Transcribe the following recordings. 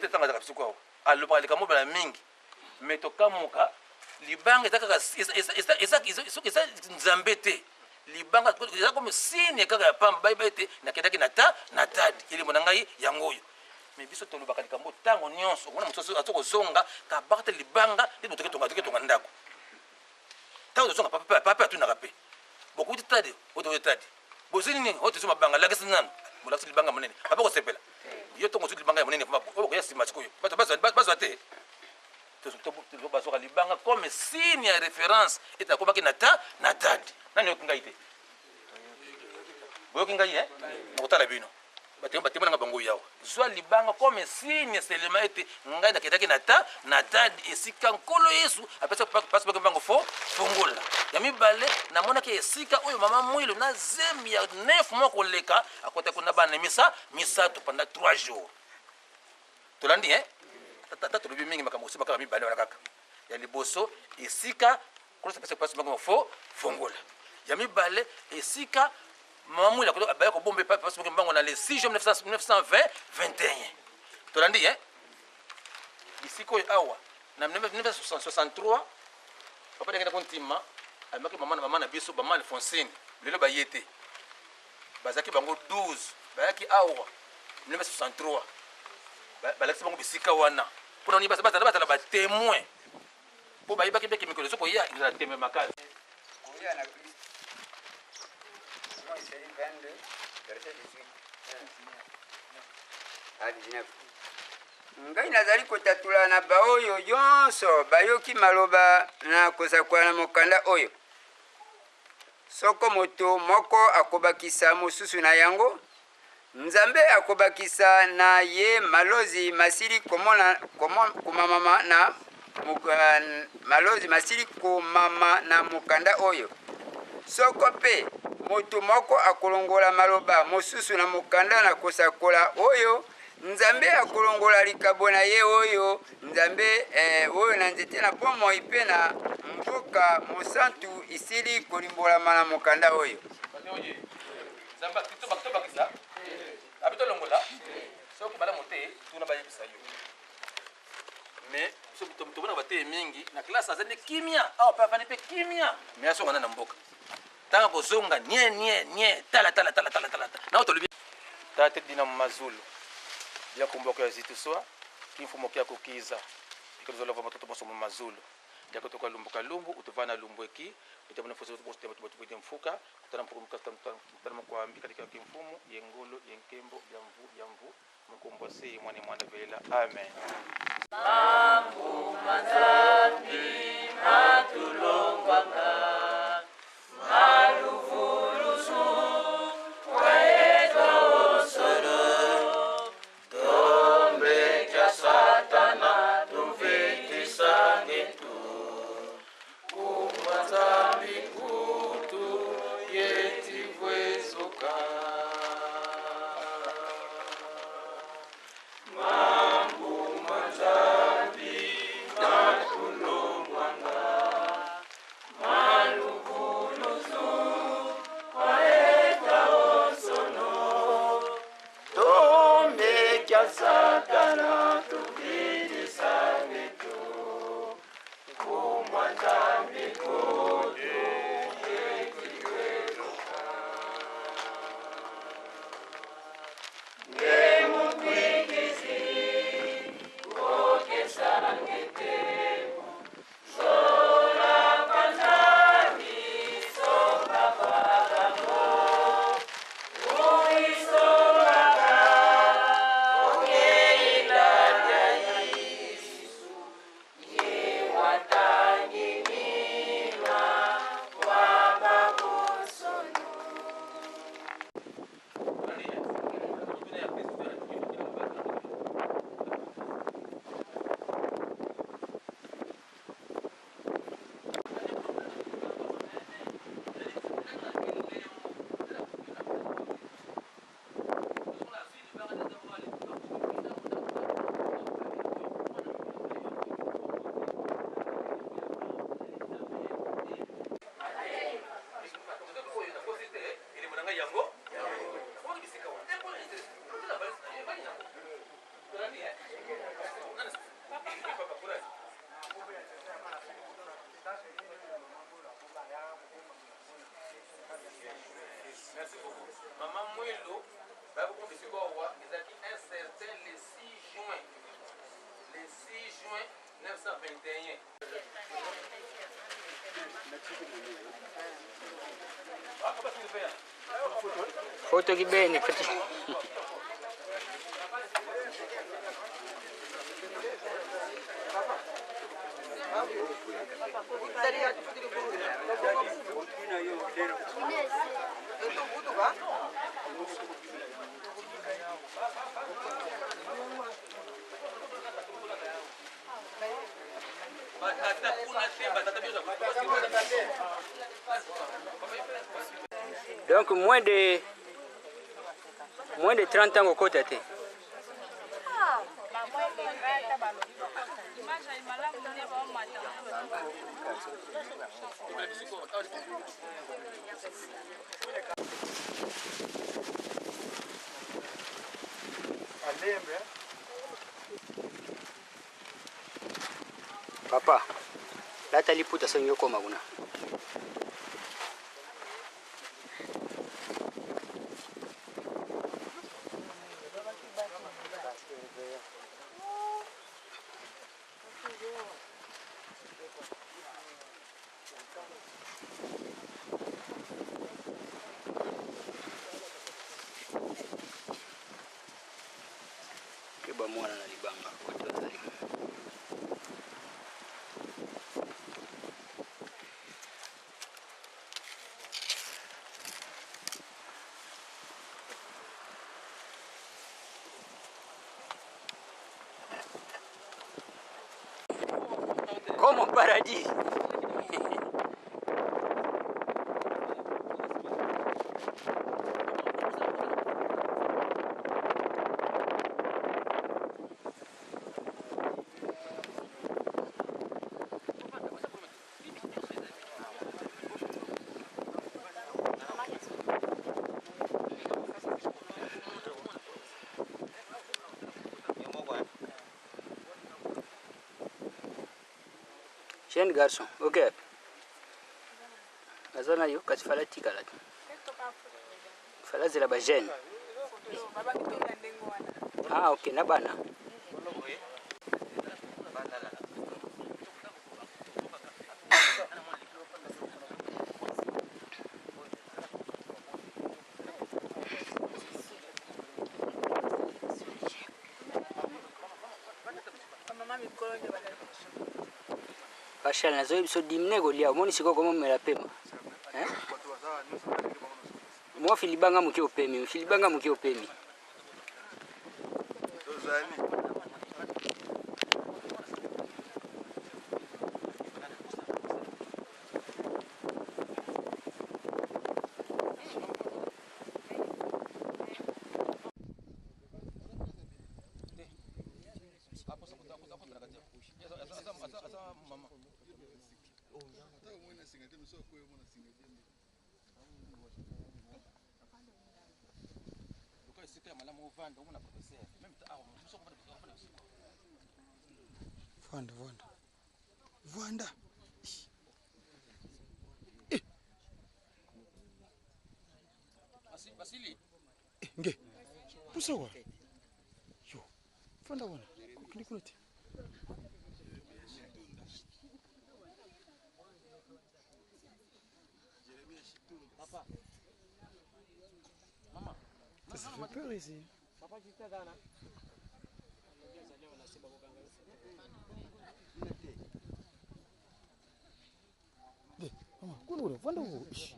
te ntango azalaka biso awa alobaka likambo bala mingi me tokamuka libanga eza kaka eza nzambe te libanga eza comme signe kaka ya pamba bayeba ete nakendaki na ta na tadi elembo na ngai yango oyo me biso tolobaka likambo ntango nyonso omona moto azo kozonga kabaka te libanga nde toke tonga ndako ntango tozonga papa atunaka mpe bokuti tadi oyo tadi bozwi nini oyo tozwi mabanga lakisi nanu bolakisi libanga monene papa kosepela yo ntongo ozwi libanga ya monene oyo bakoya nsima sikoyo bato bazwa te bazwaka libanga comme signe ya référence ete akomaki na ta na tadi nani oyoki ngai te boyoki ngai e nakotala bino batemo nanga bango yawa zwa libanga comme signe selema ete ngai nakendaki na ta na tadi esika nkolo yesu apesa pasi bake mbango fo fongola ya mibale namonaki esika oyo mama mwilo na zemi ya 9 mois koleka akotaki kuna bana misa misato pendant 3 jours tolandi eh tata tolobi mingi makambo osimba kaka mibale wana kaka ya liboso esika Nkolo apesa pasi mbango fo fongola ya mibale esika mama mwila baya kobomba epai pasi moko mbango na le 6 juin 1920 21 tolandi eh bisika oyo awa na 1963 papa ndenge kontima amaki mama na mama na biso mama Alphonsine lelo baye te bazalaki bango 12 bayaki awa 1963 balakisi bango bisika wana mpona nini bazala batemoin mpo bayebaki mpe ke mikolo ezo koya ekozala tembe makasi. Koya na Kristo. Emoniseli 22, verset 18 à 19. Ngai nazali kotatola na baoyo nyonso bayoki maloba na kosakola na mokanda oyo, soko moto moko akobakisa mosusu na yango, Nzambe akobakisa na ye malozi masili komona, komamama na malozi masili komama na mokanda oyo. Soko mpe moto moko akolongola maloba mosusu na mokanda na kosakola oyo, Nzambe akolongola likabo na ye oyo Nzambe eh, oyo na nzete na bomoi mpe na mboka mosantu isili kolimbolama na mokanda oyo. Nzambe tobakisa abi tolongola soki malamu te tuna bayebisa yo mais biso tomonaka bateye mingi na classe aza nde kimia awa mpe avandi mpe kimia mais azonga na na mboka ntango akozonga nie nie nie tala tala tala tala tala nao tolobi tate dina mazulu bia ya zituswa kimfumo kia kukiza ikozolova matoto boso mu mazulu diakotoka lumbu kalumbu utuvana lumbu eki utabona fuso boso mfuka kutana mfuku mukatana mukwambi katika kimfumu yengolo yenkembo bya mvu bya mvu mukumbwa se mwana mwana velela amen. Mambu manzambi matulongwanga maluvulusu waetwa osolo tombe kya satana tuvitisangetu kumwa nzambi kutu yetivwezuka mambu manzambi matulongwanga maluvulusu waetwa osono tombe kya satana tuvitisangetu kumwa nzambi kutu yetivwezuka ngemukwikizi okesangetebu sola kwanzambi soka kwabango uisolaka okeilanda Yesu yewatanginima wababusono. Merci beaucoup. Maman Mwelo, bakokomba esika awa ezalaki un certain le 6 juin. Le 6 juin 921. Foto kibeni foto. Donc moins de 30 ans okota te. Papa, lata liputa songi okoma kuna. Keba mwana na libanga kote ozali. Comme au paradis. Jeune garçon, ok. Naza na yo kasi fala tikala te. Fala zela ba jeune. Ah ok, na bana. Rachel, nazoyebi biso dimine kolia, omoni sikoyo komomela pema. Hein? Mwa filibanga moke opemi, filibanga moke opemi. Vanda, vanda. Vanda. Basili. Eh, nge. Pusa wa. Yo. Vanda wana. Kukindi kuna te. Ça, ça fait peur ici. Nge, mama, kuna kuna, vanda huko. Ish.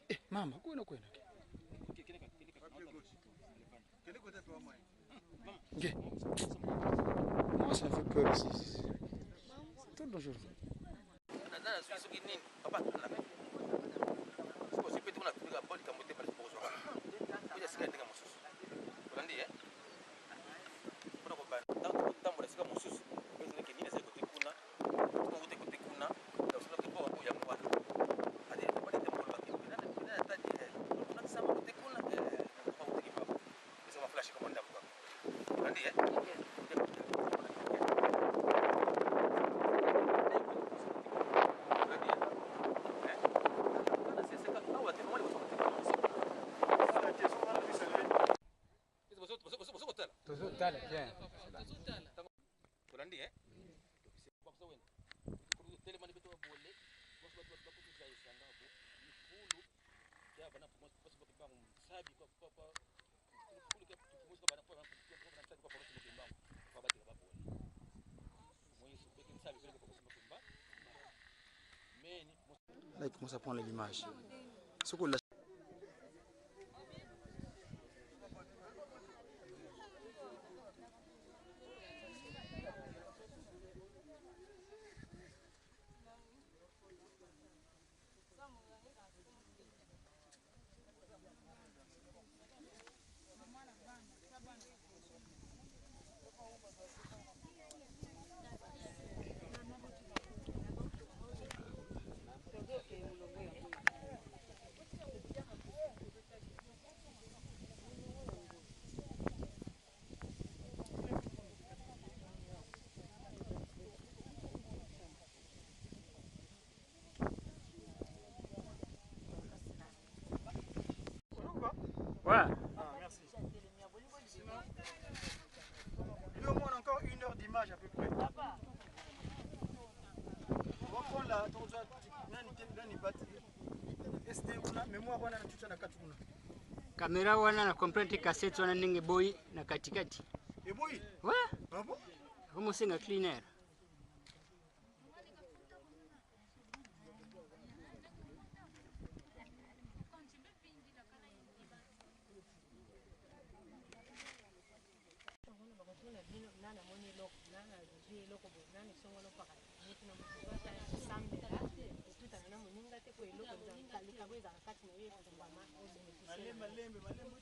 Eh, mama, kuna kwenda. Nge. Moi, ça me fait peur ici. C'est trop dangereux. Soki nini papa atuna soki ozwi mpe te kuna bo likambo te bokozwaka oya sika ya ndenge mosusu olandi ye mpona kobanda ntango tokotambola esika mosusu oezalaki nini ezali kote kuna kote kote kuna soki bo Tolandi eh? Tozotala bien. Tolandi eh? Là, il commence à prendre l'image. Ce qu'on lâche. Ouais. Ah, merci. Lui, au moins, on a encore une heure d'image à peu près. On va prendre la SD kuna mémoire wana na tuta na kati kuna. Kamera wana na comprendre cassette wana ndenge boyi na katikati. Eboyi. Ouais. Ah bon? Akomosenga cleaner. Malembe malembe malembe.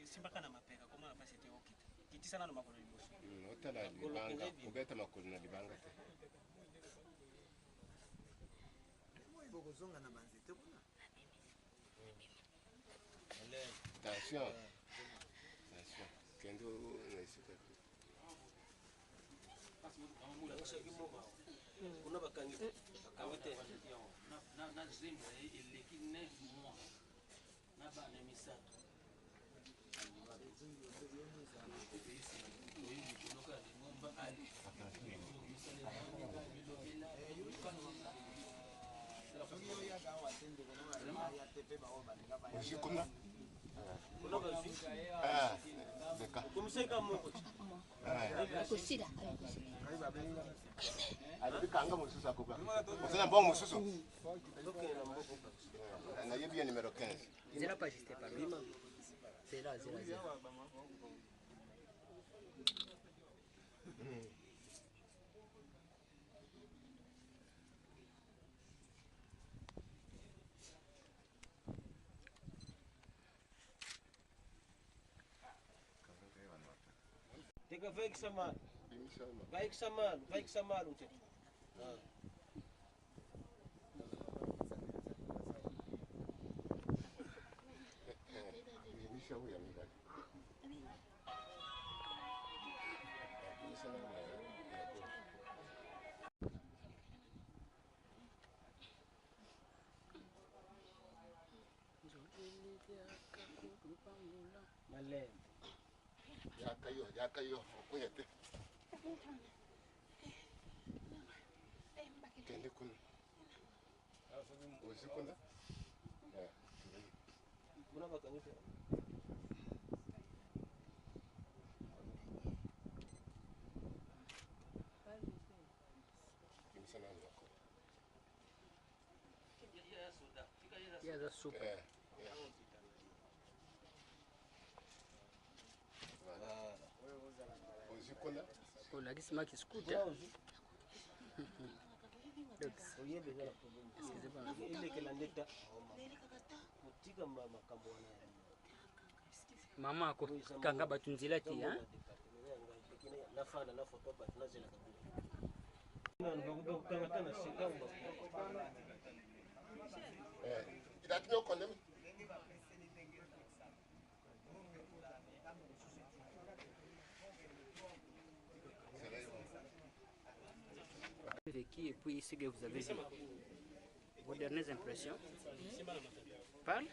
Simbaka na mapeka komona mpasi ete okita kitisa nano makolo liboso. Otala libanga, kobeta makolo na libanga te. Bokozonga na banzete kuna. Attention, attention, kende na esika te. Kuna bakangi bakangi te. Na zemi na ye eleki 9 mois na bana misato. Ozwi kuna. Kuna bazwi. Ah, leka. Komiseka moko. Kosila. Alobi kanga mosusu akoba. Oza na mbongo mosusu? Nayebi ya numero 15. Zela pas juste par là. Zela, zela, zela. Teka vaikisa malo. Vaikisa malo, vaikisa malo mteto. Ah. Bimisa oyo ya mibale. Bimisa na ya gauche. Malembe. Yaka yo, yaka yo, okwea te. Kende kuna. Ozwi kuna? Eh, Kuna bakangi te. Ye aza suka. Olakisi maki scooter. Oyeba eza na problème elekela nde ta kotika makambo wana. Mama akokanga bato nzela te. Nafanda na foto bato nazelaka bakokanga ta na sekango. Vécu et puis ce que vous avez vu. Vos dernières impressions. Parle.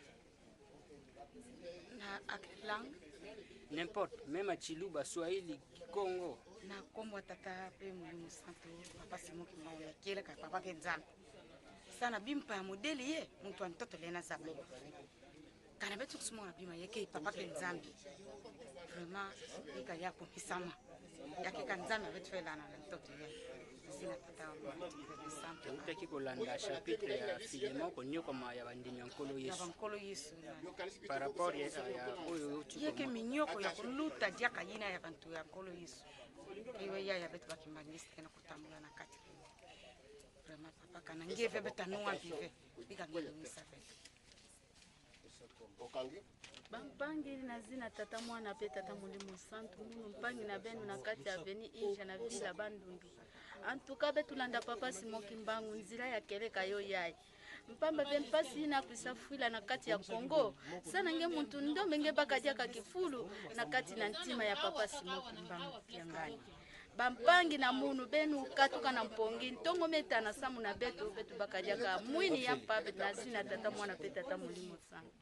Na langue? N'importe, même à Chiluba, Swahili, Congo. Na nkombo ya Tata mpe Molimo Santo, Papa Simon Kimbangu yakelaka papa ke Nzambe sana bimpa ya modele ye muntu wa ntoto lena zaba kana betu kusumona bima yeke papa ke Nzambe vraiment ika ya komisama yakeka Nzambe abetu felana na ntoto ye zina Tata wa Santo. Toutaki kolanda chapitre ya Filemon, konyokwama ya bandimi ya Nkolo ya Yesu. Bankolo Yesu. Par rapport ya oyo outi yeke minyoko ya koluta diaka yina ya bantu ya Nkolo Yesu ewe yaya betu bakimbangisi kena kotambola na kati. Vraiment papa kana ngeve beta nuwa vive bikangelimisa betu. Bampangi na zina Tata, Mwana mpe Tata Molimo Santu, munu mpangi na benu na kati ya avenue Inja na ville Bandundu. Antuka betulanda Papa Simon Kimbangu nzela ya keleka yo yai mpamba mpe mpasi na kuisa fwila na kati ya Kongo sana nge muntu ndombe nge bakadiaka kifulu na kati na ntima ya Papa Simon Kimbangu Kiangani. Bampangi na munu benu katuka na mpongi ntongo metana samu na betu betu bakadiaka mwini ya mpabe na zina Tata, Mwana mpe Tata Molimo Santu.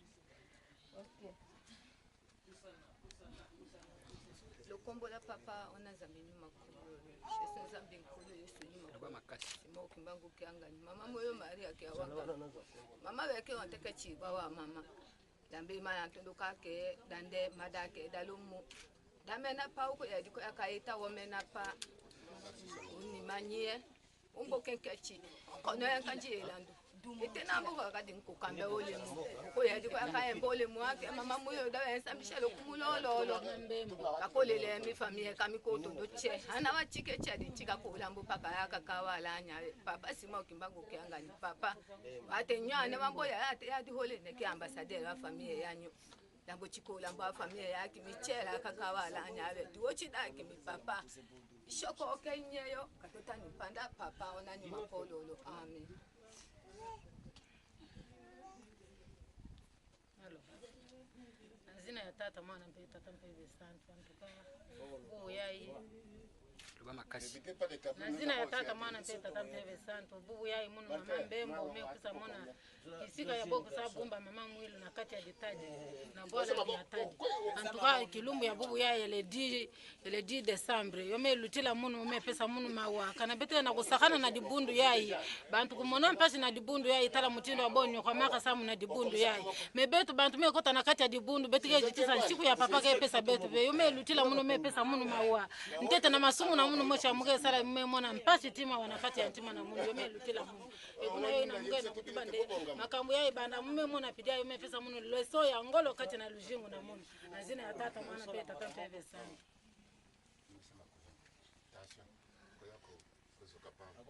Lokombola papa ona Nzambe nyuma kolo Yesu, Nzambe Nkolo Yesu nyuma. Loba makasi. Simon Kimbangu Kiangani, mama moyo Maria kiawaka mama beke wanteke chiba wa mama dambe ma ntondo kake dande madake dalumu damena pa uko yadiko yakaita womena pa unimanyie umbo kenkechi kono yankanji elandu ete nambuka kadi nkukambe olemu ko yadiko yakayemba olemu ake mama muyo da ensambisha lokumulololo kakolele mi famille kami kotondo che ana wachike chadi chika kulambu paka yaka kawalanya Papa Simon Kimbangu Kiangani papa ate nyane wamboya ate yadi hole ne ke ambassadeur wa famille yanyu lambo chikola mbo famille yake michela kakawalanya be duo chidaki mi papa ishoko kenyeyo katotani panda papa onani mapololo. Amen. Alo. Na zina ya Tata, Mwana mpe Tata mpe Santu, antuka bubu yai. Loba makasi. Na zina ya Tata, Mwana mpe Tata mpe Santu, bubu yai munu mama Mbembo mekusa mona kisika ya boko sa bumba mama mwilu na kati ya ditadi na bwala ya tadi. Antuka kilumbu ya bubu yai le 10 décembre yo me lutila munu me pesa munu mawa kana bete na kusakana na dibundu yai bantu kumona mpasi na dibundu yai tala mutindo wa bonyo kwa maka samu na dibundu yai me betu bantu me kota na kati ya dibundu betu ke jitisa nsiku ya papa ke pesa betu be yo me lutila munu me pesa munu mawa ntete na masumu na munu mocha muke sala me mona mpasi tima wana kati ya ntima na munu yo me lutila munu ekuna yo ina muke na kutuba nde makambo ya ibanda mume mona pidia yo me pesa munu leso ya ngolo kati na lujingu na munu na zina ya Tata, Mwana pe Tata mpe sana. Attention, koya kozoka pamba.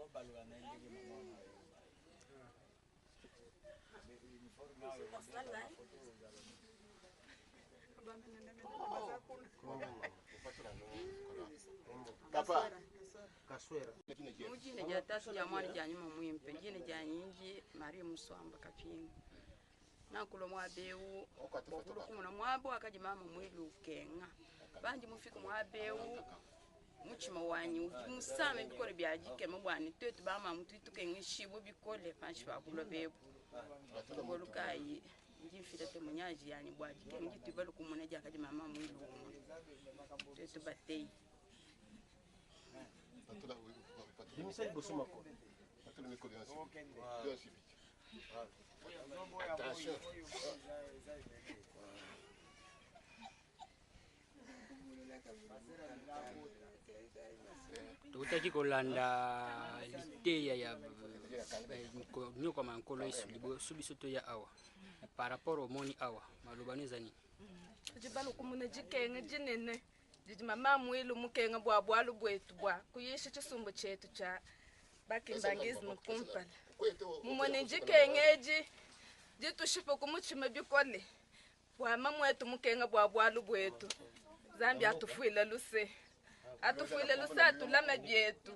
Papa. Kaswera. Mujine ja tatu ja mwana ja nyuma mwimpe jine ja nyinji Maria Muswamba Kapinga nakulo mwabeu bokulu kumuna mwabo akaji mama mwilu kenga bandi mufika mwabeu muchima wanyi uji musame bikole byajikema bwani twetu bama mutu tukenga shibo bikole panshi bakulo bebu bolukayi njifile te munyaji yani bwajikenga jitu balu kumuna jakaji mama mwilu umuna twetu batei. Bimisa liboso makolo. Patula mikolo ya nsibiti. Attention. Tokutaki kolanda liteya ya Konyokwama ya Nkolo Yesu liboso biso toya awa, par rapport omoni awa, maloba no eza nini? Tudi kumuna dikenga dinene didi mama mwilu mukenga bua bualu buetu bua kuyisha tshisumbu tshietu tshia bakimbangisme kumpala mumone dikenga edi ditushipa ku mutshima bikole bua mamuetu mukenga bua bualu buetu. Nzambi atufuile luse, atufuile luse, atulame bietu.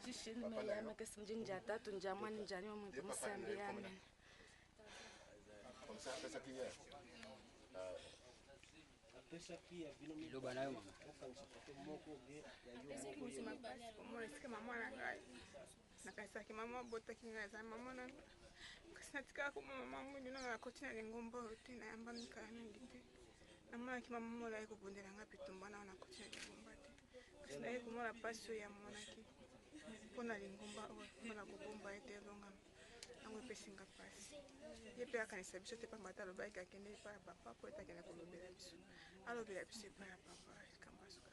Shishini njia tatu njia mwana njia nyuma muntu musambi amen. Liloba na yo mama. Komona esika mama na ngai, nakanisaki mama abotaki ngai aza mama na ngai, kasi natikaka komona mama mwindu nanga. Nakoti na lingomba oyo te, nayamba mikala mingi te, namonaki mama mola aye kobundela ngai bitumba nao. Nakoti na lingomba te, kasi naye komona mpasi oyo amonaki mpona lingomba oyo, mpona kobomba ete elongama. Yango epesi nga mpasi. Ye mpe akanisa biso te, pamba te alobaki akende epai ya papa mpo ete akende kolobela biso, alobela biso epai ya papa likambo ya suka.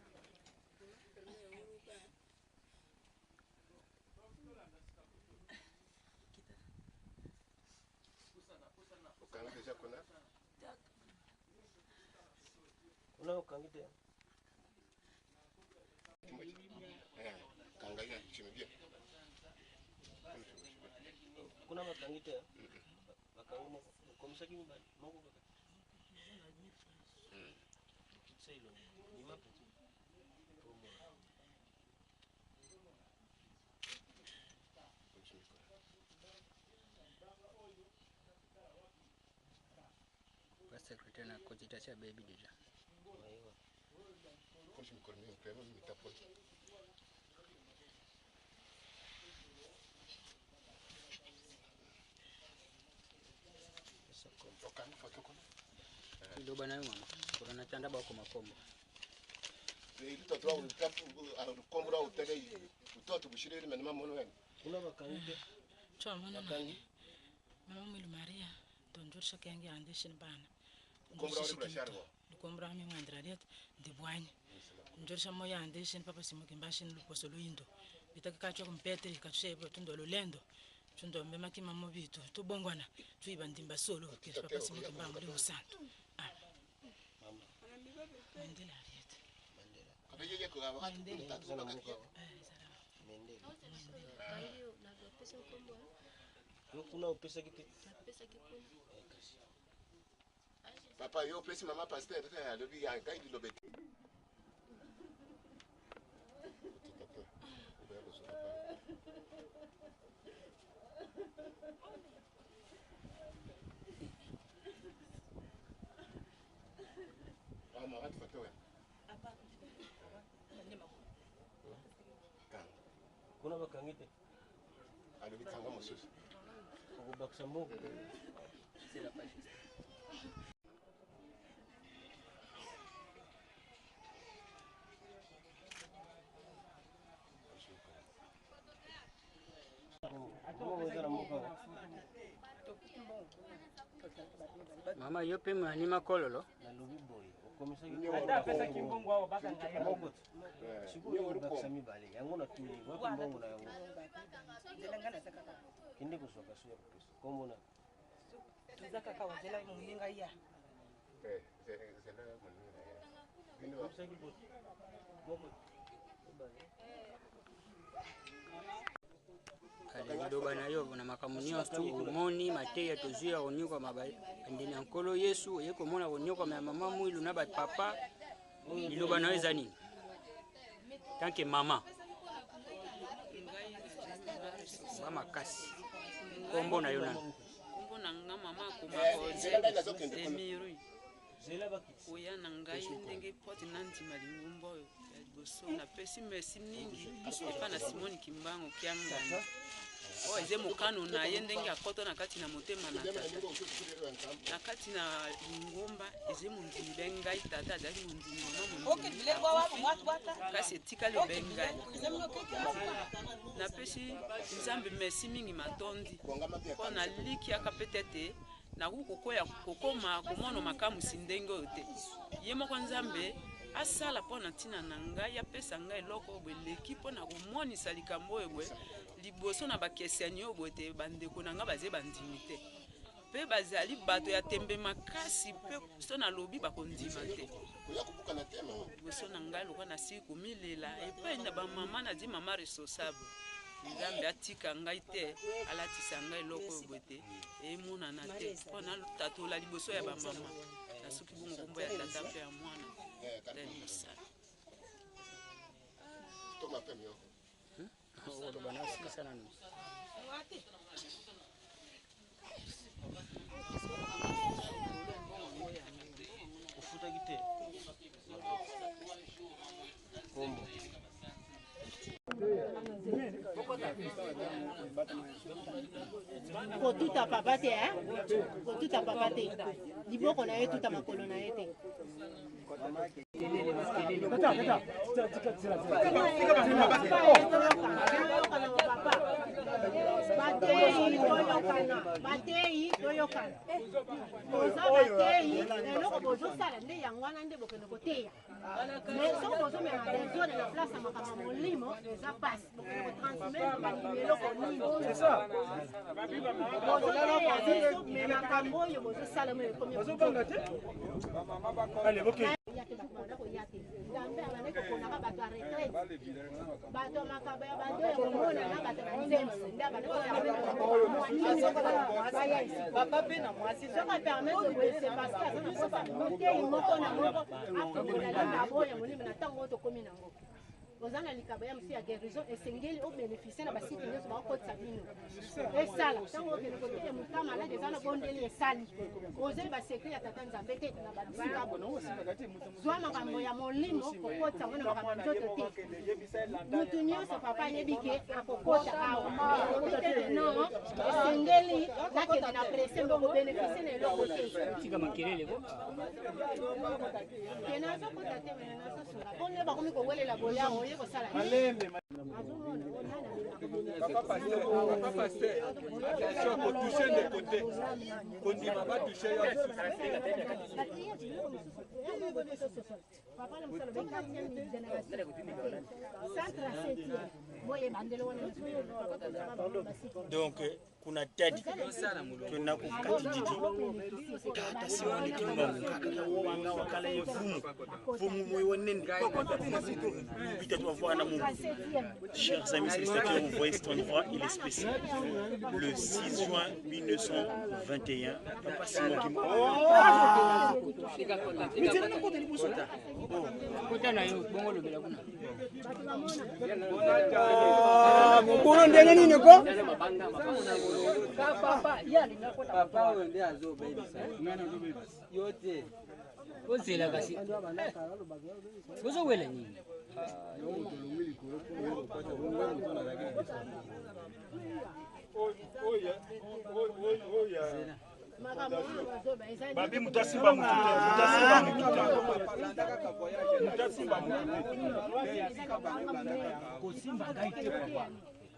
Okangi deja kuna? Kuna okangi te. Eh, kanga ya chimi bien. Kuna bakangi te, bakangi moko, okomisaki mibale, moko kaka. Kitisa elongi, bima mpenza. Omona. Ba secrétaire na consultation abebi déjà. Kosi mikolo mingi mpe mitapo. Okangi foto kuna? Liloba na yo mama, kolanda tanda bakoma kombo. Lukombula utele utoto bushiriri mene mamono wene. Kuna bakangi te. Bakangi. Mama Mwilu Maria tonjurisha kenge andishini bana. Lukombula uri burashari wa? Lukombula ami mwandira leta ndibwanya. Njurisha moya andishini papa simuki mbashini luposo luindo. Bitaka kachwa kumpete kachwe tundo lulendo. Tundo mbema kima mobitu tubongwana tuiba ndimba solo kesho papa simuki mbambu li musantu. Amen. Mandela Ariete. Kabeyeye ko aba Eza na mboka wa. Mendele. Yo kuna opesaki te. Eh, kasi. Papa yo opesi mama pasteur te, alobi ya ngai liloba ete. Kotika te. Okoya kosuka pa. Mama, watu foto wewe. Kanga. Kuna bakangi te. Alobi kanga mosusu. Okobakisa moko. C'est la page. Mbongo eza na mboka wa. Mama, yo mpe moyanima kololo. Nalobi boye, okomisaki Ata apesaki mbongo awa, bakanga ye. moko te. Sikoyo obakisa mibale, yango natuni wapi mbongo na yango? Kende kozwa kaso ya kopesa kombo na Toza kaka wazela moninga ya. Eh, zela moninga ya. Bino okomisaki boye moko mibale. Ale, liloba na yo na makambo nyonso tu omoni, mateya tozwi ya konyokwama bandimi ya Nkolo Yesu, oye komona konyokwama ya mama Mwilu na bapapa, liloba na yo eza nini tanke mama ba makasi? Kombo na yo nani? Kombo na nga mama Eh, nzela ngai nazokende kuna. Akomazemiru. Zela bakiti. Koya na ngai ndenge pote nandima lingomba oyo ya liboso, napesi merci mingi epa na Simoni Kimbangu Kiangani, oyo eza mokano na ye ndenge akɔta na kati na motema na tata na kati na lingomba. Eza mondimi be ngai, tata azalaki mondimi, mama mondimi, kasi etikali obe ngai. Napesi Nzambe merci mingi, matondi mpo nalikiaka pe tete nakoki kokoya kokoma komona makamwisi ndenge oyo te. Ye moko Nzambe asala mpo na ntina na ngai, apesa ngai eloko oyo boye eleki mpo na komonisa likambo oyo boye. Liboso na bakeseni oyo boye te bandeko na ngai baze bandimi te mpe bazali bato ya tembe makasi mpe so nalobi bakondima te. Liboso na ngai lokola nasili komilela epai na bamama nazi mama responsable, Nzambe atika ngai te, alatisa ngai eloko oyo boye te emonana te mpo natatola liboso ya bamama. Nasuki bongo kombo ya Tata mpe ya Mwana nde mosala. Oloba na osilisa nanu. Ofutaki te kombo. Kotuta papa te, eh? Kotuta papa te, liboko na ye tuta makolo na ye te. Bateyi toyokana, bateyi toyokana, boza bateyi, eloko bozosala nde yango wana nde bokende koteya. Mais soki bozomema desordre na place ya makambo ya molimo, eza pasi. Bokende kotransmettre bandimi eloko nini bozoteya biso? Me makambo oyo bozosala mo ekomi koya te. Nzambe abandaki koponaka bato ya retraite, bato ya makabo ya bato ya komona na bato ya banzembo nde abandaki baya esika. Soki apermettre boye, c'est parce que aza na posa moteyi moko na moko afongola likabo ya molimo na ntango oyo tokomi nango. Oza na likabo ya mosu ya guérison, esengeli obénéficie na basite nyonso bakokotisa bino. Esala ntango okende koteya moka malade, eza na bondeli, esali ozali basecret ya Tata Nzambe te na babisika. Zwa makambo ya molimo, kokotisa ngo na makambo ya nzoto te. Mutu nyonso papa ayebi ke akokota awa, alobi te ke non, esengeli nakende na presse mpo kobénéficie na eloko te. Tika makelele ko. Te, nazokota te, mene nazosunga mpo nde bakomi kowelela boya oye kosala. Papa pasteur, papa pasteur, attention kotouche ndeko te, kondima batouche yo lisusu. Papa na mosala ba 4e génération 137e boye bandelo wana. Donc kuna Tadi twena ku Katididi, Tata Simoni Kimbangu wanga wakala ye vumu vumu moyo wanene bitatu bavwana mu. Chers amis téléspectateurs, vous voyez cet endroit, il est spécial. Le 6 juin 1921, Papa Simon Kimbangu. Kota na yo bongo olobela kuna. Mobulu ndenge nini ko? Papa oyo nde azobebisa yo te. Ozela kasi bozowela nini? Babi, moto asimba motu te, moto asimba motu te, moto asimba motu te. Kosimba ngai te, papa.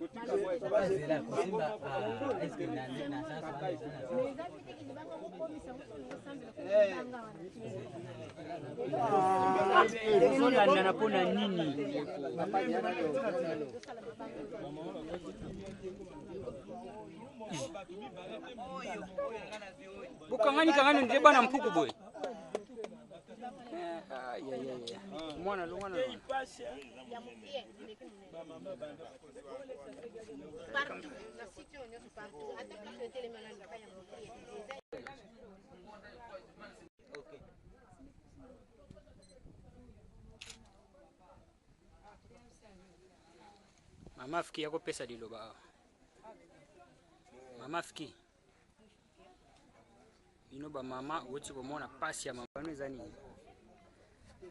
Zela kosimba, eske na sens wana eza na sens? Ozolandana mpo na nini? Bokangani kangani nde bana mpuku boye. Mwana longwana. Partout na site oyo nyonso, partout, ata place etelemi wana, kaka ya mokie. Mama Fiki akopesa liloba awa. Mama Fiki, bino bamama owuti komona mpasi ya mama eza nini?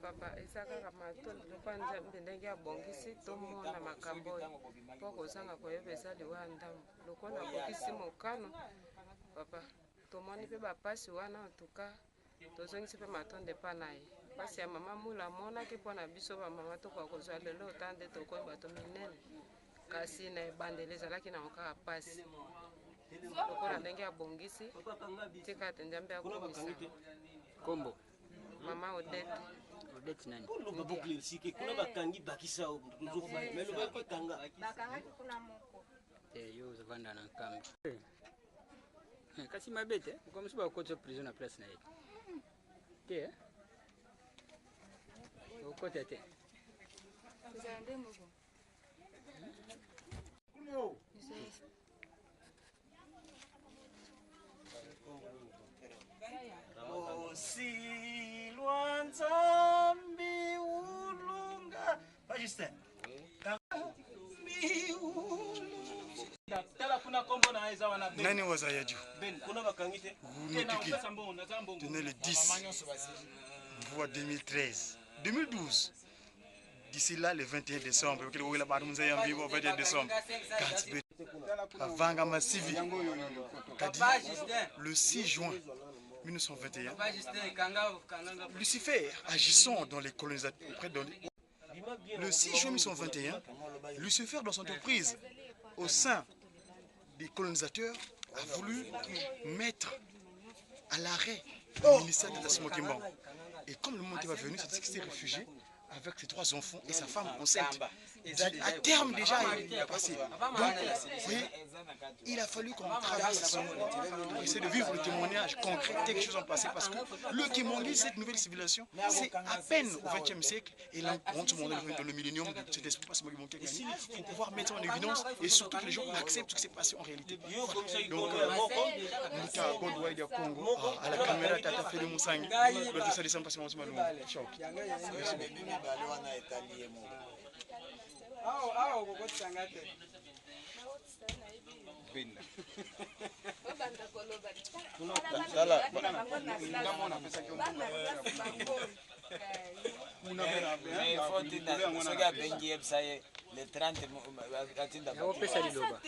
Papa, eza kaka matondo lokola Nzambe ndenge abongisi tomona makambo oyo, mpo kozanga koyeba eza liwa ya ndambo. Lokola akokisi mokano, papa, tomoni mpe bapasi wana, antuka tozongisi mpe matondo epa na ye. Mpasi ya mama Mula amonaki mpo na biso bamama tokoka kozwa lelo ota nde tokomi bato minene, kasi na ebandeli ezalaki nango kaka mpasi. Lokola ndenge abongisi, tika te Nzambe akomisa. Kombo? Mama Odette. Odette nani? Kuna bakangi bakisa. Bakangaki kuna moko. Te yo ozovanda na nkambi. Eh, kasi mabe te, mokolo mosusu bakokotisa prison na place na ye. Te, eh? Okota te. Ezala nde moko. Osilwa Nzambi ulunga. Pa Justin. Tala kuna kombo na eza wana Ben. Nani waza ya Dieu? Ben kuna bakangi te. Vous Te na notez opesa mbongo, naza mbongo. Tenez le 10 Mvua 2013 2012 D'ici là, le 21 décembre, okele kokela bantu munza ya mbibo 21 décembre. Kanti Bavanga Masivi Kadi le 6 juin 1921 Lucifer agissant dans les colonisateurs près dans les- le 6 juin 1921 Lucifer dans son entreprise au sein des colonisateurs a voulu mettre à l'arrêt le ministère de la Kimbangu. Et comme le monde n'est pas venu, c'est qu'il s'est réfugié avec ses trois enfants et sa femme enceinte. À terme déjà, il est passé. Donc, vous voyez, il a fallu qu'on traverse ce monde pour essayer de vivre le témoignage concret, quelque chose en passé, parce que le Kimbangu, cette nouvelle civilisation, c'est à peine au XXe siècle, et là, on rentre dans le millénium de cet esprit, pas seulement qui a gagné, pour pouvoir mettre en évidence et surtout que les gens acceptent ce qui s'est passé en réalité. Voilà. Donc, Mouta Gondouaï de Congo, à la caméra, Tata Félix Moussangi, le tout ça, les Ciao. Merci beaucoup. Awa awa okokotisa te. Obanda koloba. Tala, Mais il faut tinda soki abengi yebisa ye le 30 atinda Akopesa liloba.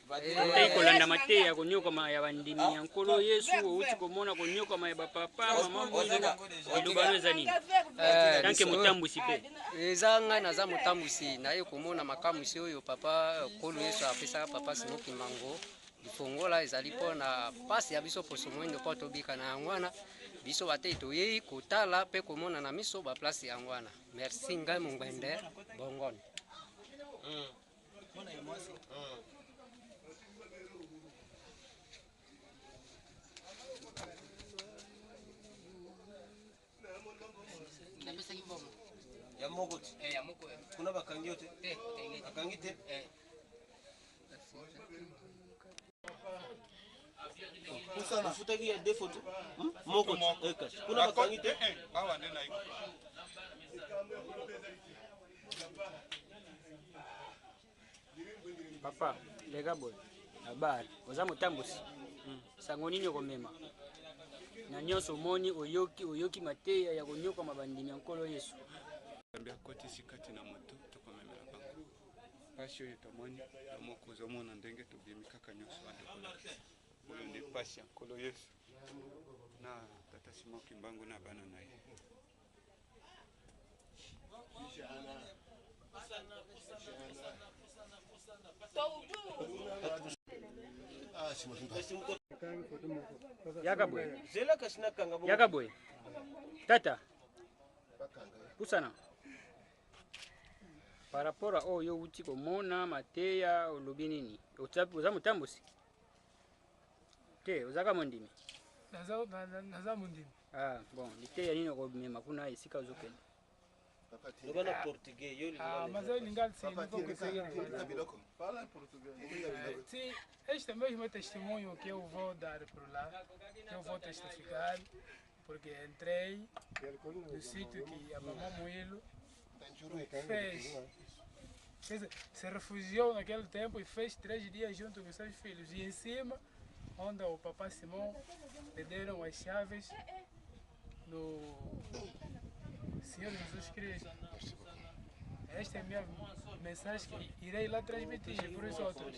Otei kolanda mateya ya konyokama ya bandimi ya Nkolo Yesu, outi komona konyokama ya bapapa mama Mwilu, liloba no eza nini? Tanke motambwisi pe. Eza ngai naza motambwisi, naye komona makamwisi oyo papa Nkolo Yesu apesaka papa Simon Kimbangu lifongola ezali mpo na mpasi ya biso poso moindo mpo tobika na yango wana biso batei toyei kotala mpe komona na miso baplace yango wana. Merci ngai Mongwende Bongone. Napesaki mbongo. Ya moko te. Eh, ya moko. eh. Kuna bakangi yo te. Te, bakangi te. Bakangi te. Eh. Ofutaki ya deux photos. Moko te. Eh, kasi. Kuna bakangi te. Awa nde nayi. Papa, leka boye na bar, oza motambusi. Sango nini okomema? Na nyonso omoni, oyoki, oyoki mateya ya konyokama bandimi ya Nkolo Yesu. Nzambe akotisi kati na moto tokomemela bango mpasi oyo tomoni yo moko ozomona ndenge tobimi kaka nyonso wana tokolakisa oyo nde mpasi ya Nkolo Yesu na tata Simon Kimbangu na bana na ye. Yaka boye. Zela kasi nakanga bongo. Yaka boye. Tata. Pusana. Par rapport à oyo outi komona mateya olobi nini? Oza motambusi? Te, ozaka mondimi. Naza naza mondimi. Ah, bon, liteya nini okomema kuna esika ozokende? Loba na portugais yo Ah, mas eu lingala sim, não vou conseguir. Fala em português. Sim, este é mesmo testemunho que eu vou dar por lá, que eu vou testificar, porque entrei no sítio que a mamã Muílo fez. Quer dizer, se refugiou naquele tempo e fez 3 dias junto com seus filhos. E em cima, onde o papai Simão lhe deram as chaves do Senhor Jesus Cristo. Esta é a minha mensagem que irei lá transmitir para os outros.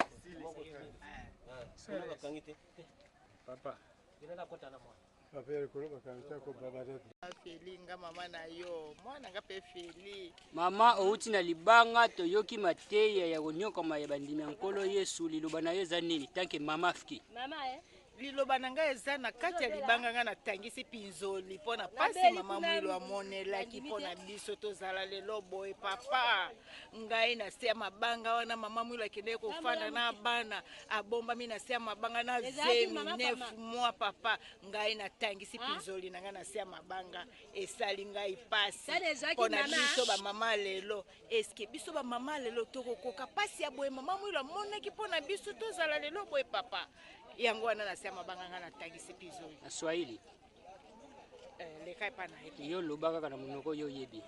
Isso Kuna é bakangi te. Papa. Feli nga mama na yo mwana nga mpe Feli. Mama outi na libanga toyoki mateya ya konyokama ya bandimi ya Nkolo Yesu, liloba na yo eza nini? Tanke mama afiki. Mama eh? Liloba na ngai eza na kati ya libanga. Ngai natangisi pinzoli mpo na pasi mama Mwilu amonelaki mpo na biso tozala lelo boye. Papa, ngai na se ya mabanga wana mama Mwilu akendeki kofanda na bana, abombami na se ya mabanga na zemi 9 mois. Papa, ngai natangisi pinzoli na ngai na se ya mabanga, esali ngai pasi mpo na biso bamama lelo. Eske biso bamama lelo tokokoka pasi ya boye mama Mwilu amonaki mpo na biso tozala lelo boye? Papa, yango wana na se ya mabanga ngai natangisi pinzoli. Na Swahili. Eh, leka epa na ye. Yo loba kaka na monoko yo oyebi.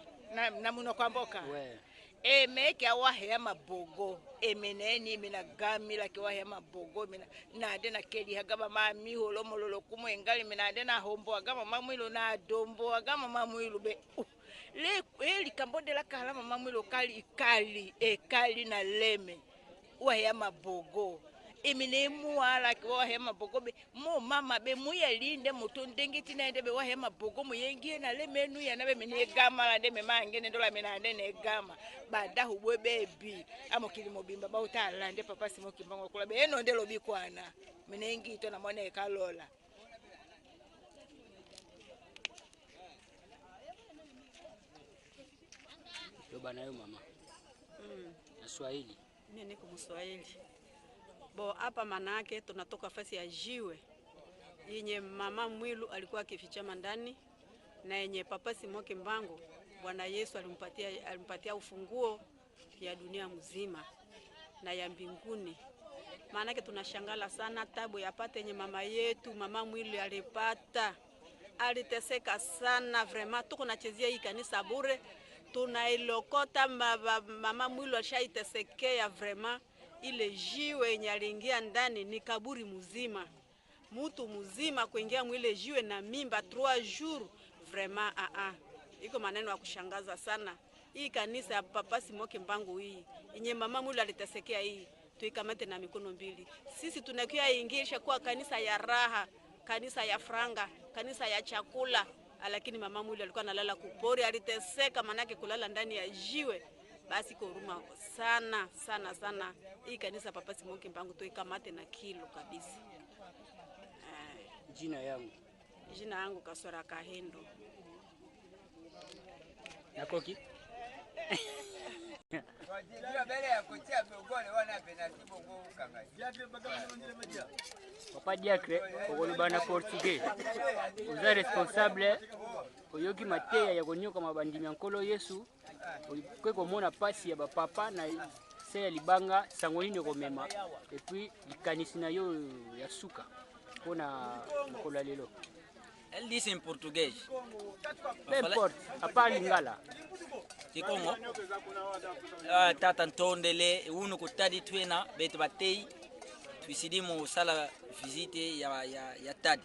Na monoko ya mboka. Ouais. Emeke awaheya mabogo emeneni mina gamilake waheya mabogo mina nade nakelihaga bama miholo mololo kumu engali mina ade nahomboaga mama Mwilu nadomboaga mama Mwilu be le e likambo de la kala mama Mwilu kali kali ekali na leme waheya mabogo emine emualaki waheya mabogo be mo mama be muyalinde moto ndenge tina ye nde be waheya mabogo muyengi ye na leme enuya na be mene egamala nde mema angene ndola mena ande na egama badahu bwe bebi amokili mobimba bauta alande papa Simon Kimbangu kola be eno nde lobi kwana mene ngito na mwana ekalola. Loba na yo, mama. Na Swahili. Mimi niko Mswahili. Bo hapa manake tunatoka fasi ya jiwe yenye mama Mwilu alikuwa akifichama ndani na yenye papa Simon Kimbangu Bwana Yesu alimpatia ufunguo ya dunia mzima na ya mbinguni. Maanake tunashangala sana tabu yapate yenye mama yetu mama Mwilu alipata, aliteseka sana vraiment. Tuko nachezea hii kanisa bure, tunailokota mama Mwilu alishaitesekea vraiment. Ile jiwe yenye aliingia ndani ni kaburi mzima, mutu mzima kuingia mwile jiwe na mimba 3 jours vraiment, ah ah, iko maneno ya kushangaza sana. Hii kanisa ya papa Simon Kimbangu hii inye mama Mwilu alitesekea hii tuikamate na mikono mbili. Sisi tunakuya ingisha kuwa kanisa ya raha, kanisa ya franga, kanisa ya chakula, lakini mama Mwilu alikuwa analala kupori, aliteseka manake kulala ndani ya jiwe. Basi koruma sana sana sana. Hii kanisa papa Simon Kimbangu tuikamate na kilo kabisa. Jina yangu? Jina yangu Kasora Kahendo. Nakoki. Bele ya kotia gole wana penalty bongo ukanga. Papa Diacre, okoloba na portugais. Oza responsable, oyoki mateya ya konyokama bandimi ya Nkolo Yesu, okoki komona mpasi ya bapapa na se ya libanga. Sango nini okomema et puis likanisi na yo ya suka mpona mokolo ya lelo? Elle disse em português. Peu importe, à part lingala. Kikongo. Ah, tata ntondele unu kutadi twena betu batei tuisidi mu sala visite ya tadi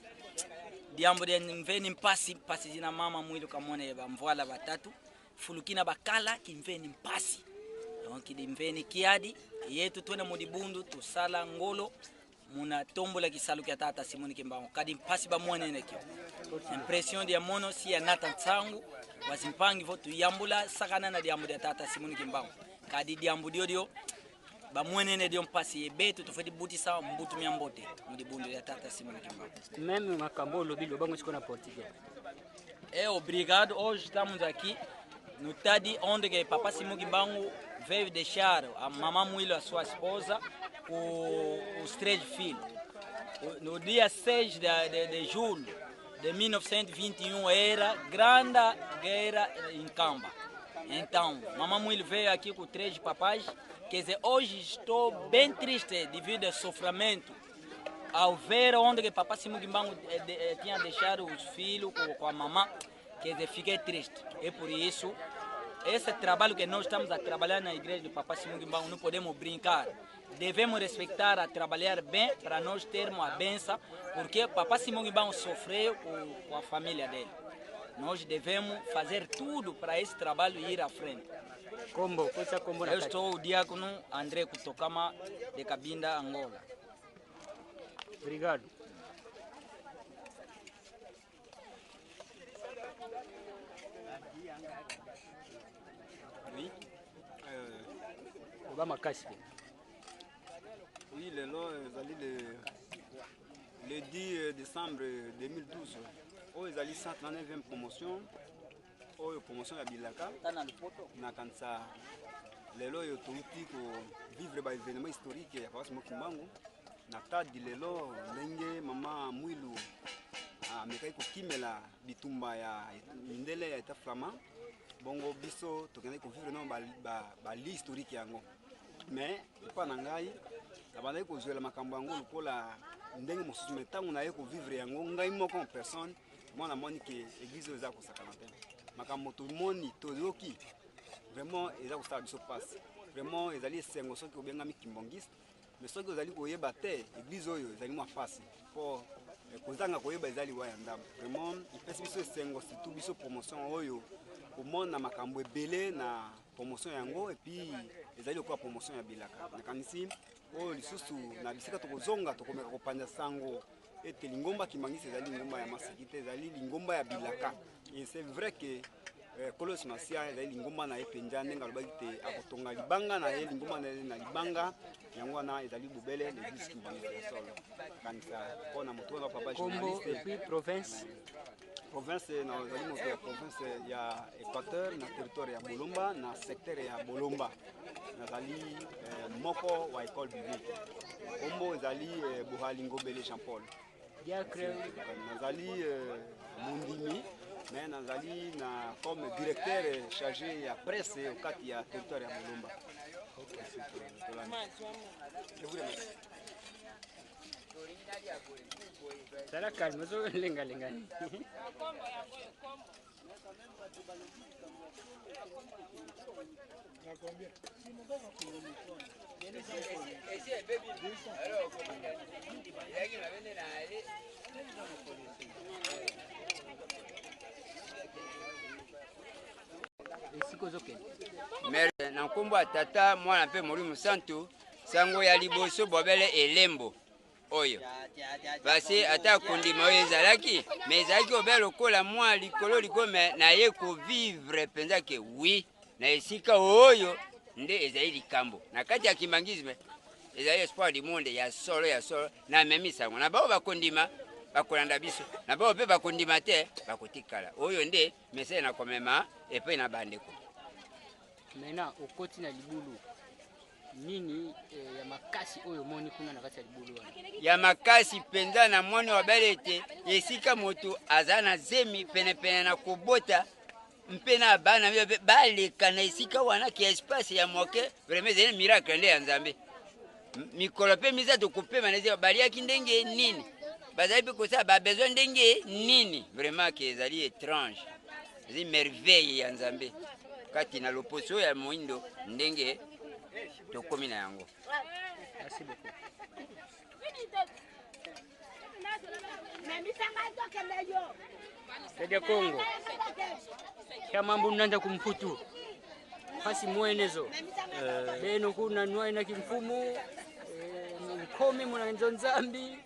diambo dia mveni mpasi mpasi zina mama Mwilu kamone bamvwala batatu fulukina bakala kimveni mpasi donc di mveni kiadi yetu twene mudibundu tusala ngolo muna tombola kisalu kya tata Simoni Kimbangu kadi mpasi bamwenene kyo impression dia mono si ya nata ntsangu bazimpangi vo tuyambula sakana na diambo dia tata Simoni Kimbangu kadi diambo dio bamwenene dio mpasi yebetu tofedi butisa mbutu mia mbote mudibundu ya tata Simoni Kimbangu. Même makambo olobi, lobango sikoyo na portugais. É, obrigado. Hoje estamos aqui no Tadi, onde que Papa Simão Kimbangu veio deixar a Mamã Muilo, a sua esposa, com os três filhos. No dia 6 de julho de 1921 era grande guerra em Camba. Então, Mamã Muilo veio aqui com três papais. Quer dizer, hoje estou bem triste devido ao sofrimento ao ver onde que Papai Simão Kimbangu tinha deixado os filhos com a mamã, quer dizer, fiquei triste. É por isso, esse trabalho que nós estamos a trabalhar na igreja do Papai Simão Kimbangu, não podemos brincar. Devemos respeitar, a trabalhar bem para nós termos a benção, porque Papai Simão Kimbangu sofreu com a família dele. Nós devemos fazer tudo para esse trabalho ir à frente. Kombo, kosa kombo na Eu kati. estou o diácono André Kutokama de Cabinda, Angola. Obrigado. Oui. Oba makasi pe. Oui, lelo ezali le 10 décembre 2012. Oyo ezali 139e promotion, oyo promotion ya bilaka. Nakanisa lelo oyo touti kovivre ba événement historique ya Papa Simon Kimbangu na tadi lelo, ndenge mama Mwilu amekaki kokimela bitumba ya mindele ya Etat flamand. Bongo biso tokendaki kovivre nano bali historique yango. Mais epa na ngai nabandaki kozwela makambo yango lokola ndenge mosusu, mais ntango naye kovivre yango ngai moko en personne, mwana namoni ke église oyo eza kosakana te. Makambo tomoni, toyoki, vraiment eza kosala biso mpasi. Vraiment ezali esengo soki obengami kimbangiste, mais soki ozali koyeba te église oyo, ezali mwa mpasi, mpo kozanga koyeba eza liwa ya ndambo. Vraiment epesi biso esengo, surtout biso promotion oyo, komona makambo ebele na promotion yango. Et puis ezali lokola promotion ya bilaka. Nakanisi oyo lisusu na bisika tokozonga, tokomeka kopanza sango ete lingomba kimbangisi ezali lingomba ya maseki te, ezali lingomba ya bilaka. Et c'est vrai que Kolos Masia ezali lingomba na ye mpenza, ndenge alobaki te akotonga libanga na ye, lingomba na ye na libanga yango wana ezali bobele l'église kimbangisi ya solo. Kanisa mpo na moto wana, papa journaliste. Et puis province? Province, nazali moto ya province ya Équateur, na territoire ya Bolomba, na secteur ya Bolomba. Nazali moko wa école biblique. Kombo ezali Bohali Ngobele Jean Paul. Diacre? Nazali mondimi, mais nazali na comme directeur chargé ya presse okati ya territoire ya Bolomba. Je vous remercie. Zala calme, ozolengalenga. Esika ozokende? Mere na nkombo ya Tata, Mwana mpe Molimo Santu. Sango ya liboso bobele elembo oyo pasi ata kondima oyo ezalaki, me ezalaki obele lokola mwa likolo likolo, me naye kovivre mpenza ke wi, na esika oyo nde ezali likambo na kati ya kimbangisme, ezali espoir du monde ya solo ya solo. Namemi sango na bao bakondima, bakolanda biso, na bao mpe bakondima te, bakotikala. Oyo nde message na komema epai na bandeko. Maintenant okoti na libulu nini ya makasi oyo omoni kuna na kati ya libulu wana? Ya makasi mpenza, namoni wabele ete esika moto aza na zemi penepene na kobota mpe na bana mpe baleka na esika wana ke espace ya moke, vraiment ezali miracle nde ya Nzambe. Mikolo mpe misato kopema na esika baliaki ndenge nini, bazali mpe kosala babesoin ndenge nini, vraiment ke ezali étrange, ezali merveille ya Nzambe kati na loposo ya moindo ndenge tokomi na yango. Merci beaucoup. Dede Kongo kyamambu nanda kumputu pasi mwenezo beno kuna nwaina kimfumu mkomi muna nzo nzambi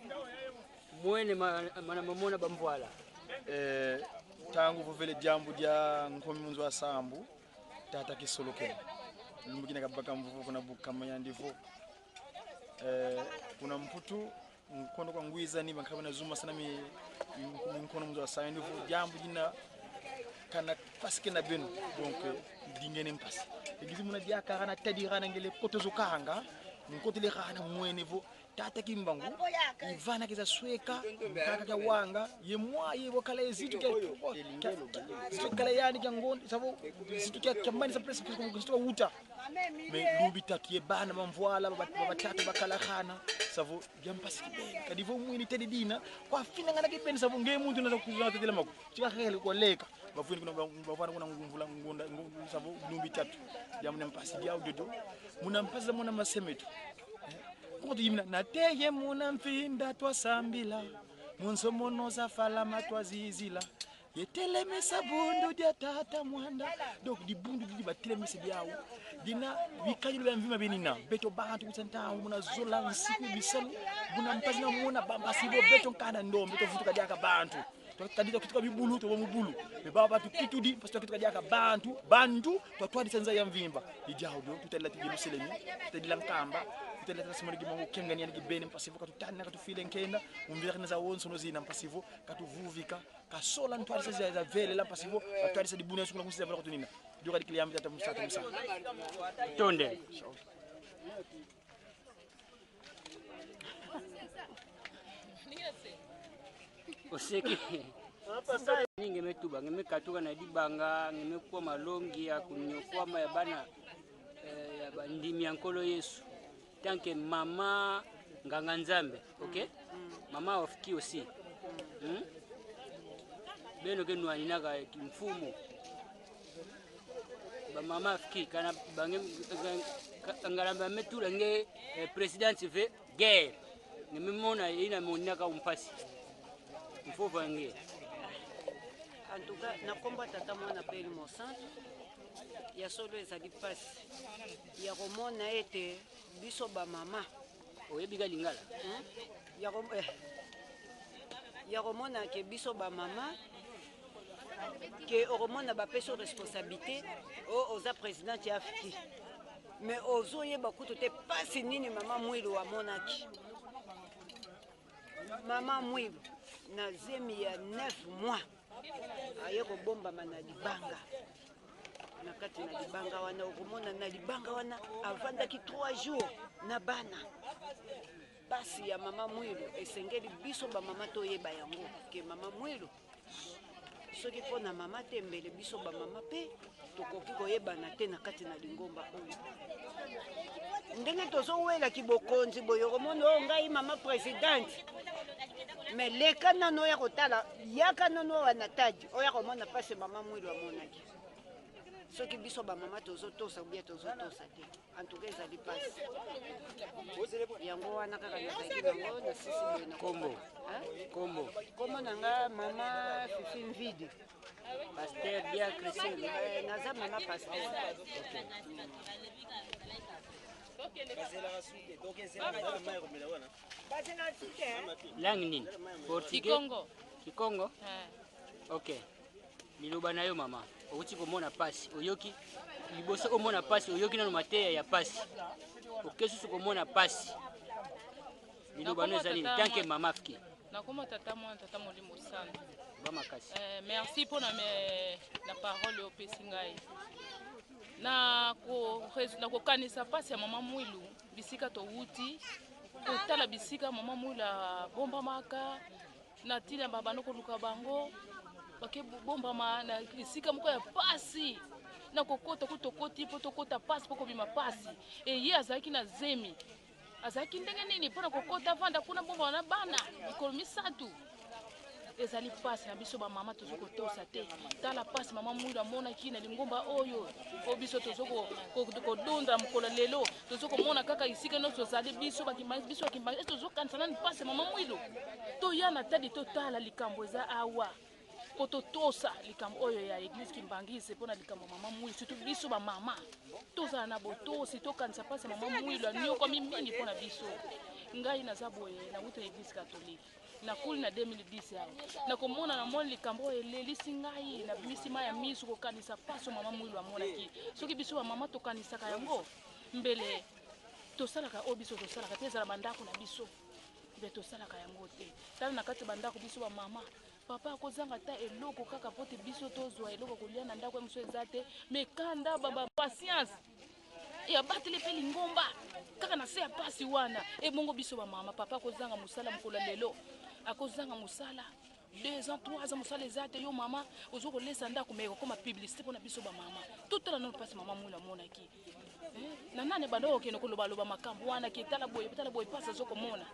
mwene mana mamona bamvwala. Tangu vuvele jambu dia nkomi munzu wa sambu tata kisolokela lumbukina kabaka mvuvu kuna bukamanya ndivo kuna mputu nkono kwa ngwiza ni bankaba na zuma sana mi nkono munzu wa sambu ndivo jambu dina kana paske na beno donc dingene mpasi egizi muna dia karana tadi rana ngele koto zo karanga nkoto le rana mwene vo tata Kimbangu ivana kiza sweka kaka kya wanga ye mwa ye wakala ezitu kya zitu kala yani kya ngondi savo zitu kya kyambani sa presse zitu wuta me lubi tatu ye bana bamvwala babatatu bakala khana savo byampasi kibene kadivo mwini tedi dina kwa fina ngana kibene savo nge muntu naza kuzana tetela mako chikakhele koleka bavuni kuna bavana kuna ngumvula ngonda savo lumbi tatu yamuna mpasi dia dodo muna mpasi muna masemetu koto yimina nateye muna mfinda twasambila munsomono zafalama twazizila yetelemesa bundu dia tata mwanda. Donc dibundu didi batelemisa diawo dina bikanyilo bya mvima benina beto bantu kusantawo muna zola nsiku bisalu muna mpasi na muna bambasi bo beto nkanda ndombe tovutuka diaka bantu tadita kituka bibulu tobo mubulu me baba batu kitudi parce que kituka diaka bantu bantu twatwadisa nza ya mvimba idiawo do tutadila ti Jerusalemi tutadila nkamba. Tutele tata Simoni Kimbangu kengani yani kibene mpasivo katutana katufile nkenda umvira kineza wonso nozina mpasivo katuvuvika kasola ntwalisa za za vele la mpasivo katwalisa dibuna sukula kusiza vela kutunina dioka dikili tata musa tata musa Tonde. Oseki nge metuba nge mekatuka na libanga nge mekwa malongi ya kunyokwama ya bana ya bandimi ya nkolo Yesu tant que mama nganga nzambe, ok? Mama of ki aussi, Beno ke nwaninaka mfumo bamama afki kana bange ngalamba metula nge president ve guerre nge memona ina monaka umpasi mfova nge. En tout cas, na nkombo ya Tata, Mwana mpe Elimo Santu, ya solo ezali mpasi ya komona ete biso bamama Oyebi ka lingala? Ya komona ke biso bamama ke okomona bapesi yo responsabilité o oza présidente ya AFKI, mais ozoyeba kutu te mpasi nini mama Mwilu amonaki. Mama Mwilu na zemi ya 9 mois aye kobombama na libanga. Na kati na libanga wana, okomona na libanga wana avandaki 3 jours na bana. Pasi ya mama Mwilu esengeli biso bamama toyeba yango ke mama Mwilu, soki mpo na mama te, mbele biso bamama mpe tokoki koyebana te na kati na lingomba oyo. Ndenge tozowelaki bokonzi boye, okomona oyo ngai mama présidente, mais leka nano oya kotala, yaka nano awa na Tadi oya komona mpasi mama Mwilu amonaki. Soki biso bamama tozotosa ou bien tozotosa te, en tout cas ezali mpasi. Yango wana kaka nazalaki nango na sisi boye na Kombo. Hein? Kombo. Kombo na nga mama Fifi Mvidi. Pasteur diacre Selo. Naza mama pasteur. Langue nini? Portugais? Kikongo. Kikongo? Ok. Liloba na yo mama, outi komona pasi, oyoki liboso omona pasi, oyoki nano mateya ya pasi, oke susu komona pasi. Liloba no eza nini? Tant que mama afki. Nakoma Tata, Mwana, Tata Molimo Santu. Ba makasi. Merci mpona na parole oyo opesi ngai na kokanisa mpasi ya mama Mwilu. Bisika towuti kotala bisika mama Mwilu abombamaka na ntina babanda koluka bango, bake bombama na esika moko ya pasi na kokota ku tokoti mpo tokota pasi mpo kobima pasi. Eye azalaki na zemi, azalaki ndenge nini mpona kokota vanda kuna bombama na bana mikolo 3? Ezali mpasi na biso bamama, tozo kotosa te. Tala mpasi mama Mwilu amonaki na lingomba oyo. Oyo biso tozo kodonda mokolo lelo, tozo komona kaka esika nyonso ozali biso bakimbangi, biso bakimbangi tozokanisa nani mpasi mama Mwilu. Toya na Tadi, totala likambo eza awa mpo totosa likambo oyo ya église kimbangise mpona likambo ya mama Mwilu. Surtout biso bamama tozala na botosi, tokanisa mpasi ya mama Mwilu, anyokwami mingi mpona biso. Ngai naza boye, nauta église catholique, nakuli na 2010 awa. Nakomona, namoni likambo oyo elelisi ngai, nabimisi mai ya miso kokanisa mpasi oyo mama Mwilu amonaki. Soki biso bamama tokanisaka yango, mbele tosalaka oyo biso tosalaka te. Ezala bandako na biso, mpe tosalaka yango te. Tala na kati ya bandako, biso bamama, papa akozanga ata eloko kaka po te biso tozwa eloko kolia na ndako ya mosu eza te. Mais kanda baba patience abateli mpe lingomba kaka na se ya pasi wana. Ebongo biso bamama, papa akozanga mosala mokolo ya lelo, akozanga mosala 2 ans, 3 ans, mosala eza te. Yo mama ozo kolesa ndako, mais ekokoma publicité mpona biso bamama. Totala nano mpasi mama Mwilu amonaki. Na nani banda okende kolobaloba makambo wana ke tala boye, tala boye, mpasi azokomona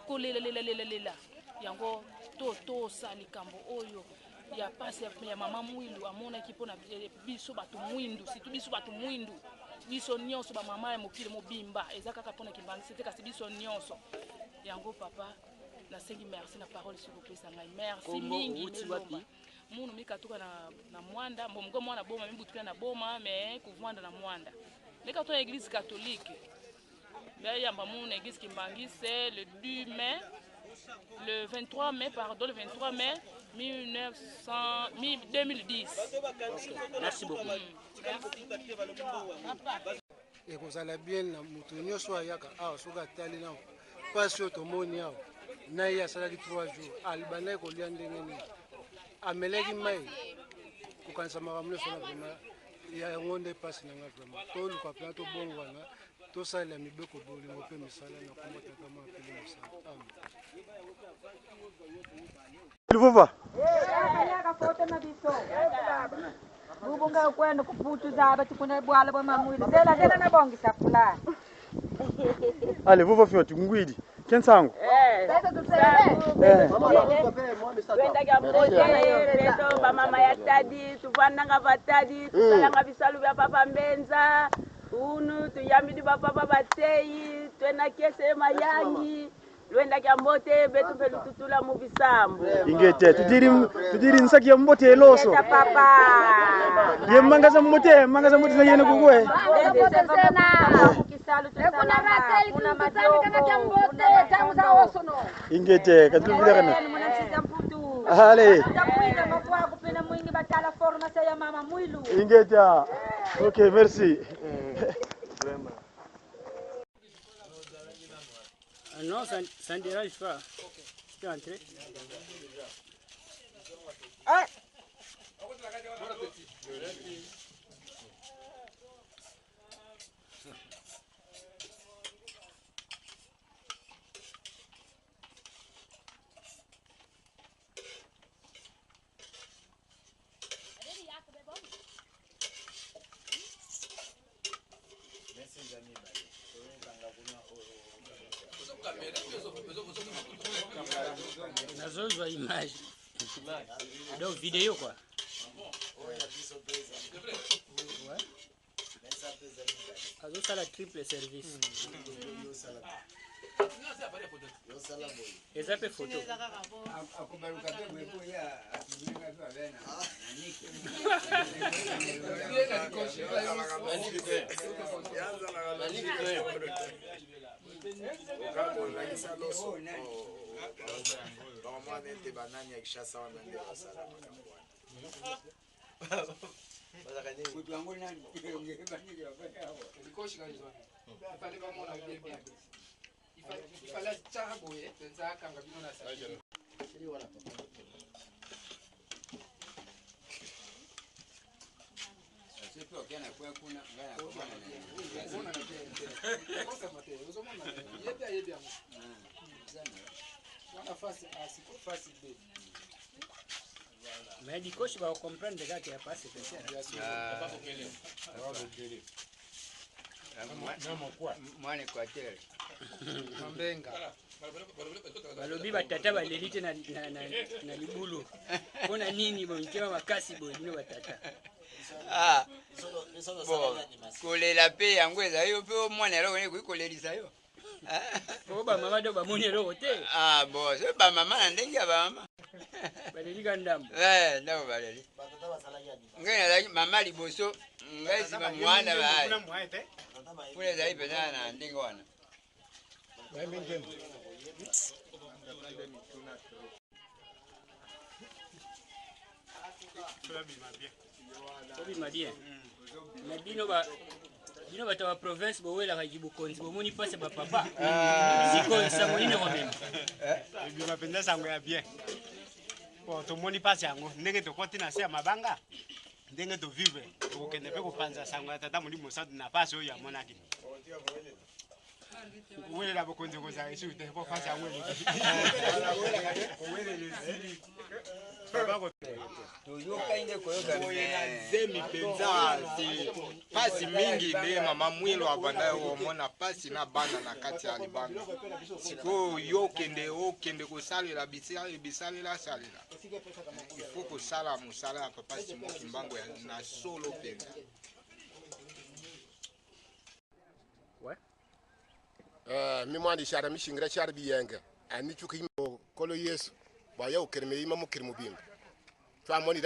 kolelelelelelela yango. Totosa likambo oyo ya pasi ya mama Mwilu amonaki mpona biso bato mwindu, surtout biso bato mwindu, biso nyonso bamama ya mokili mobimba. Eza kaka mpona kimbangisi te, kasi biso nyonso yango. Papa, nasengi merci na parole soki opesa ngai. Merci Kombo, mingi. outi wapi? Munu mikatuka na Mwanda mbongo mwana boma mibutukila na boma me kuvwanda na Mwanda mikatuka na église catholique. Yamba munu na église kimbangise le 2 mai, le 23 mai, pardon, le 23 mai 1900, 2010. Merci beaucoup. Merci. Ekozala bien na moto nyonso ayaka awa, soki atali na mpasi oyo tomoni awa, na ye asalaki 3 jours, alibandaki kolia ndenge nini, amelaki mai, kokanisa makambo nyonso wana, vraiment yango nde mpasi na nga. Vraiment toluka mpena tobongwana, tosalela mibeko, bolingo mpe misala na kombo Tata, Mwana mpe Mosala. Amen. Luvuva. Bubunga kwenda kuputuza abatikuna bwala bwa mamwili zela zela nabongisa kula. Allez, vuva fioti ngwidi. Kensango. Beto bamama ya Tadi, tuvandanga batadi, tusalanga bisalu bya papa Mbenza unu, tuyambidi bapapa bateyi, twena kese mayangi lwenda kya mbote betu mpe lututula mu bisambu. Ingete tudiri tudiri nsaki ya mbote eloso. Eta papa. Ye mangaza mbote, mangaza mbote na yene kukwe. Ingete katulubida kana. Allez. Ingeta. Ok, merci. Ah non, ça, ça ne dérange pas. Tu peux entrer. Ah! Nazozwa image. Donc vidéo quoi. Ouais. Azosala triple service. Eza mpe photo. Bamwana ete banani ya Kinshasa wana nde basala makambo wana. Mais dikoshi bakocomprendre kaka ya pas secrétaire. Mwana Équateur. Balobi batata baleli te na libulu mpona nini boye mitema makasi boye bino batata? Ah, bon, kolela mpe yango ezali yo mpe omwana eloko nini ekoki kolelisa yo. Po bamama do bamoni eloko te. Ah, bon, so bamama na ndenge ya bamama. Baleli ka ndambo. Eh, ndambo baleli. Ngai nazalaki mama liboso, ngai nsima mwana baai. Kuna ezali mpenza na ndenge wana. Tobima bien na bino ba bino bato ya baprovince bowelaka bokonzi, bomoni mpasi ya bapapa. Sikoyo sango nini komema? Ebima mpenza sango ya bien. Po tomoni mpasi yango ndenge tokoti na se ya mabanga, ndenge tovivre, tokokende mpe kopanza sango ya Tata Molimo Santu na mpasi oyo amonaki. Kowelela bokonzi kozala esusu te, po mpasi yango eleki. Toyokani nde koyoka. Boye na zemi mpenza pasi mingi nde mama Mwilo abanda komona pasi na bana na kati ya libanga. Sikoyo yo okende okende kosalela bisalela salela, il faut kosala mosala ya papa Simon Kimbangu na solo mpenza. Mi mwandi shara mi shingira shara biyenge ani chuki kolo Yesu bwa ya ukirime yima mukiri mubimba twamoni.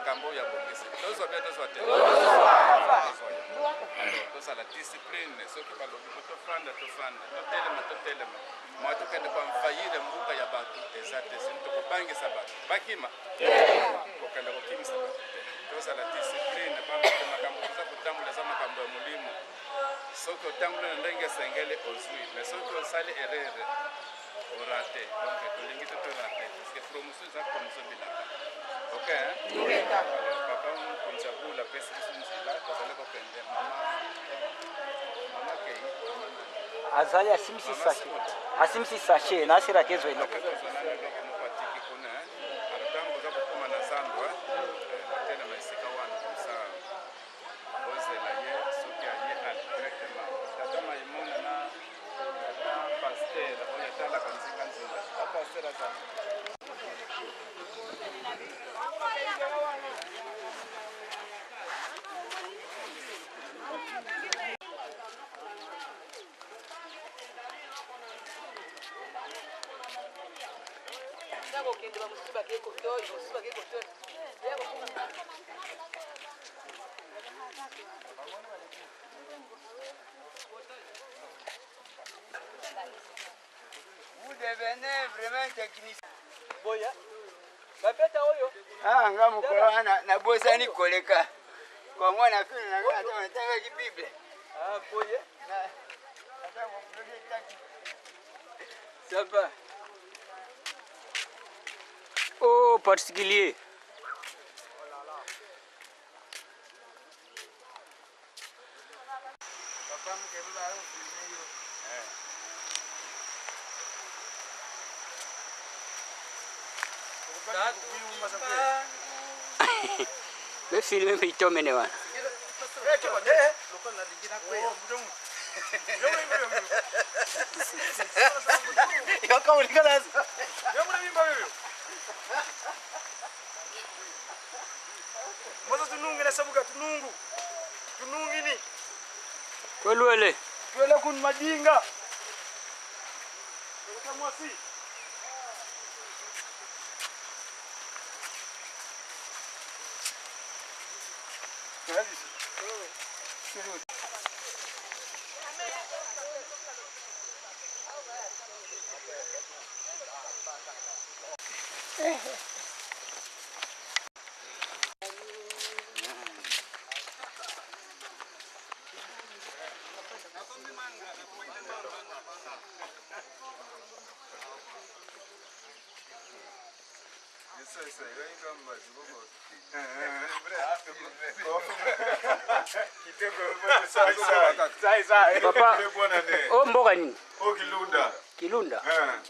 Makambo oyo abongisi tozwa bien, tozwa te, tozwa yango. Alors tozala discipline, soki balobi po tofanda, tofanda, totelema, totelema. Mwa tokende koenvahir mbuka ya bato eza te, sini tokobangisa bato bakima, kokende kokimisa bato te. Tozala discipline, pamba te makambo toza kotambola eza makambo ya molimo. Soki otamboli na ndenge esengeli, ozwi, mais soki osali erreur, orate. Donc tolingi te torate, parce que promotion eza promotion bilaka. Ok, hein? Alors papa mokonzi ya bula apesi biso nzela, tozali kokende. Mama, mama kei, mama nani? Azali asimisi sachet, asimisi sachet na asilaka ezwa eloko. Akozwa nano eloko moko atiki kuna. Alors ntango oza kokóma na zando, otelema esika wana komsa ozela ye. Soki aye al directement, tata Maimona na tata pasteur oyo atalaka nzinga nzinga, tata pasteur azali. Kokende bamosusu bakei kotoyo, mosusu bakei kotoyo. Vous devenez vraiment technicien. Boya bapeta oyo. Ah, nga mokolo wana nabosani koleka kongo na fili na nga, ata natangaki Bible. Ah, boye. Ata koproje taki. Ça va. Oh, particulier. Befilme bitomene wana. Moza tunungi nasabuka tunungu tunungini. Kwelwele. Twele kun madinga mwasi. Papa, oyo mboka nini? Oyo Kilunda. Kilunda.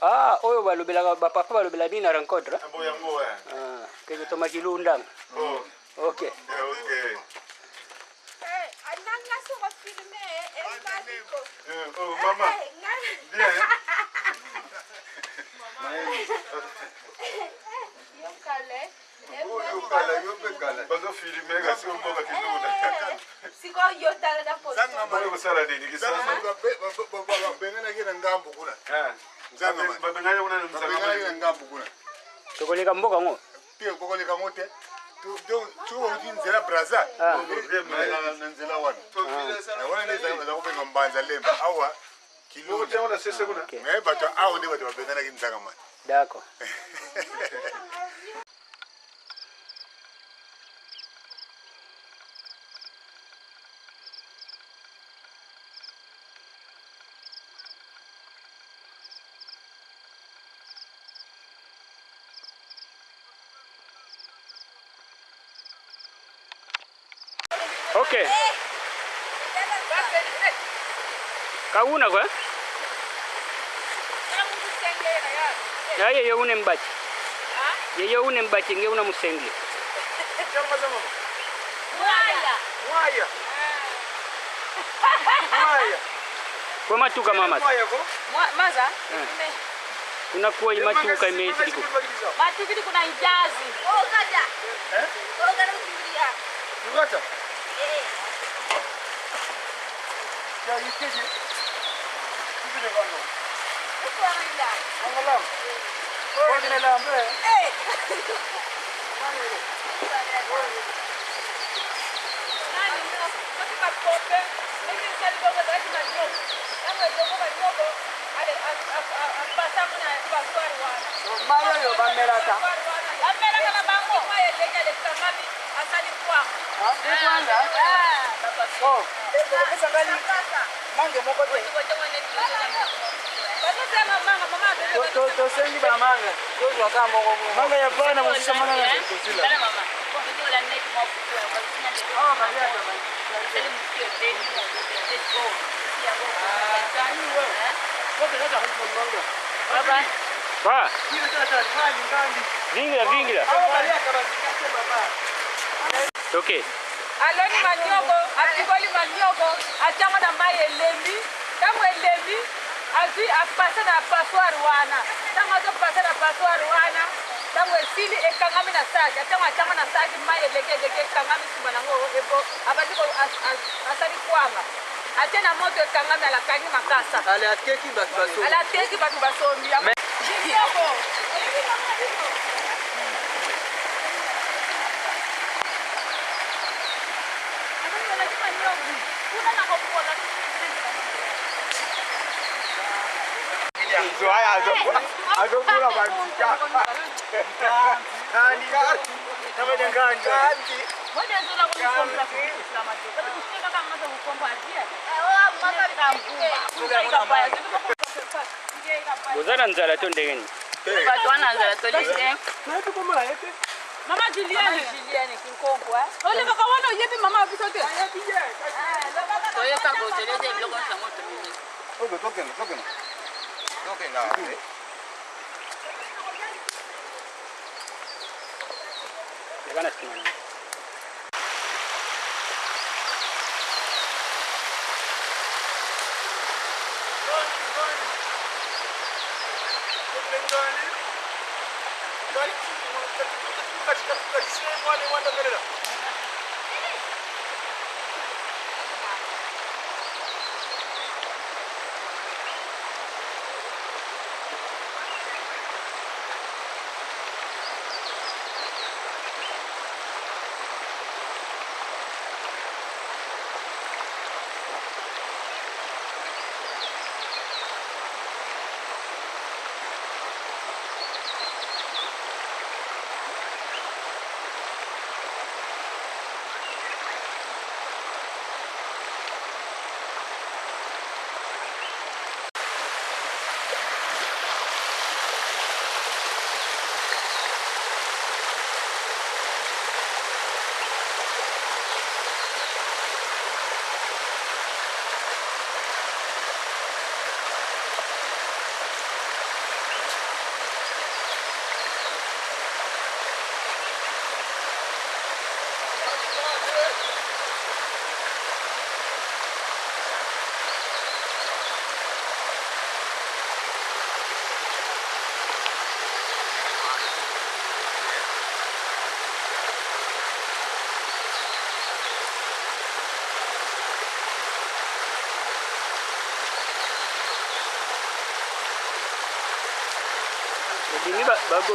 Ah, oyo balobelaka bapapa balobela nini na rencontre? Mbo yango eh. Ah, keke toma Kilunda. Oh. Ok. Eh, ok. Eh, oh, mama. Bien. Oyo kala, yo mpe kala. Bazofilme kasi oyo mboka Kilunda. Sikoyo yo tala na foto. Oyo kosala nini kisasa? Babenganaki na ngambo kuna. Babengani kuna na Babenganaki na ngambo kuna. Tokoleka mboka ngo. Te, bokoleka ngo te. Donc soki outi nzela Braza, na nzela wana wana nde eza kobenga Mbanza Lemba awa Kilunda. Mais bato awa nde bato babenganaki Nzangamani. D'accord. Ok. Kauna kwa? Ya ye une mbati. Ye une mbati nge una musenge. Mwaya. Mwaya. Mwaya. Kwa matuka mama. Maza. Eh. Kuna kuwa imatuka imesiliko. Matukili kuna ijazi. Oh, kata. Eh? Oh, kana kukimbia. Ukata. Eh. Ya ikeje. Kibide bano. Uko anaenda. Angalam. Kwa nini lambe? Eh. Mai oyo bamelaka. Bamelaka na bango mai eleki alekangami asali kwanga. Kwanga? Mange moko te. Tosengi bamanga tozwa kaka moko. Manga ya bana mosusu manga na kosila. Ba. Vingila, vingila. Ok. Aloni manioko, apikoli manioko, atiango na mai elembi. Ntango elembi, azwi apase na passoire wana. Ntango azopase na passoire wana, ntango esili ekangami na saki. Atiango atiango na saki, mai eleki eleki ekangami nsima nango ebo abandi asali kwanga. Atie na moto ekangami, alakangi makasa. Ale ateki bato basombi. Ala ateki bato basombi. Kitoko. Azokula bandika. Boza na nzala to ndenge nini? Bato wana nzala to liste. Nayebi komona ye te. Mama Julienne. Julienne Kinkonko. Olekaka wana oyebi mama biso te. Toyoka kotelete biloko nyonso yango tomemi. Tokende, tokende. Tokende. Leka na nsima na yo.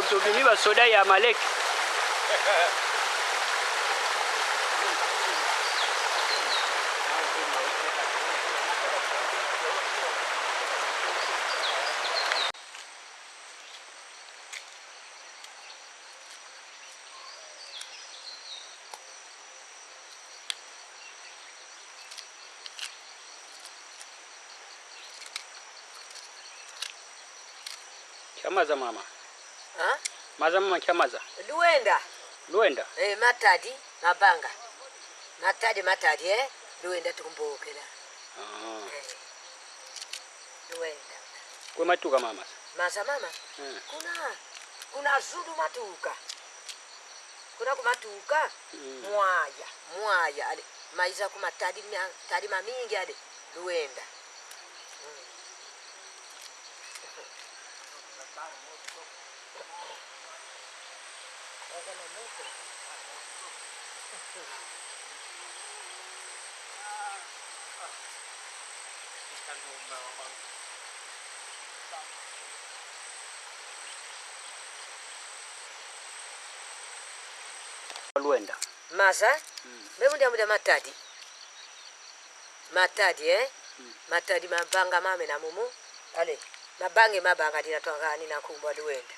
Tobimi basoda ya Amalek. Kyamaza mama. Ha? Maza mama kyamaza. Luenda. Luenda. Eh, Matadi, Mabanga. Matadi, Matadi, eh? Luenda tukumbukela. Ah. Eh. Luenda. Kwematuka mama. Maza mama. Kuna kuna Zulu matuka. Kuna kumatuka. Mwaya, mwaya ale. Maiza kumatadi tadi mamingi ale. Luenda. Luenda. Maza mbe mundia mudia Matadi. Matadi eh? Matadi mabanga mame na mumu. Ale mabange mabanga dina twangani na kumbwa Luenda.